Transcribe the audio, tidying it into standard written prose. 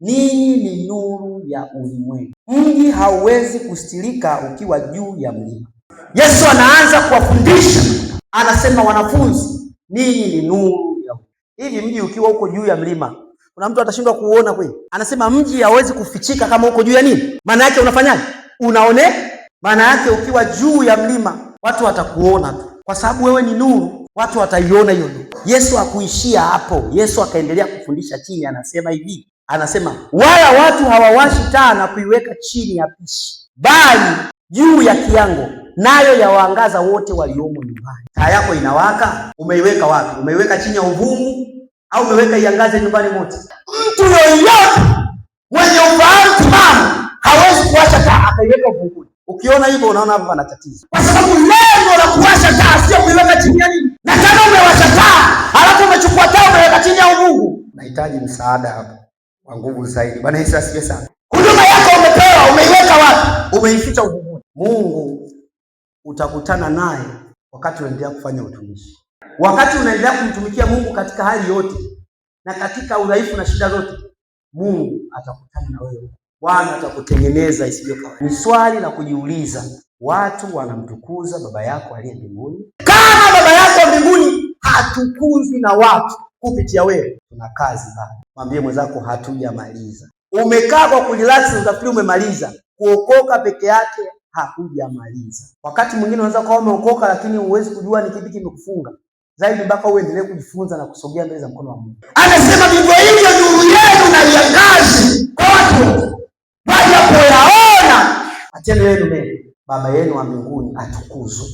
Ninyi ni nuru ya ulimwengu. Mji hauwezi kustirika ukiwa juu ya mlima. Yesu anaanza kuwafundisha, anasema wanafunzi, ninyi ni nuru ya ulimwengu. Hivi mji ukiwa huko juu ya mlima, kuna mtu atashindwa kuuona kweli? Anasema mji hauwezi kufichika kama uko juu ya nini? Maana yake unafanyaje? Unaone? Maana yake ukiwa juu ya mlima watu watakuona tu, kwa sababu wewe ni nuru, watu wataiona hiyo nuru. Yesu hakuishia hapo. Yesu akaendelea kufundisha chini, anasema hivi, anasema wala watu hawawashi taa na kuiweka chini ya pishi, bali juu ya kiango, nayo yawaangaza wote waliomo nyumbani. Taa yako inawaka, umeiweka wapi? Umeiweka chini ya uvungu au umeweka iangaze nyumbani mote? Mtu yoyote mwenye ufahamu timamu hawezi kuwasha taa akaiweka uvunguni. Ukiona hivyo, unaona hapo pana tatizo, kwa sababu lengo la kuwasha taa sio kuiweka chini ya nini. Na kama umewasha taa halafu umechukua taa umeweka chini ya uvungu, nahitaji msaada hapo wa nguvu zaidi. Bwana Yesu asifiwe sana. Huduma yako umepewa, umeiweka wapi? Umeificha uvunguni. Mungu utakutana naye wakati unaendelea kufanya utumishi, wakati unaendelea kumtumikia Mungu katika hali yote na katika udhaifu na shida zote, Mungu atakutana na wewe. Bwana atakutengeneza isivyo kawaida. Ni swali la kujiuliza, watu wanamtukuza baba yako aliye mbinguni? Kama baba yako mbinguni hatukuzwi na watu kupitia wewe, tuna kazi bado. Mwambie mwenzako hatujamaliza. Umekaa kwa kurelax, utafikiri umemaliza. Kuokoka peke yake hakujamaliza. Wakati mwingine unaweza kuwa umeokoka, lakini huwezi kujua ni kipi kimekufunga zaidi mpaka uendelee kujifunza na kusogea mbele za mkono wa Mungu. Anasema vivyo hivyo nuru yenu na iangaze kwa watu wajapoyaona matendo yenu mema, Baba yenu wa mbinguni atukuzwe.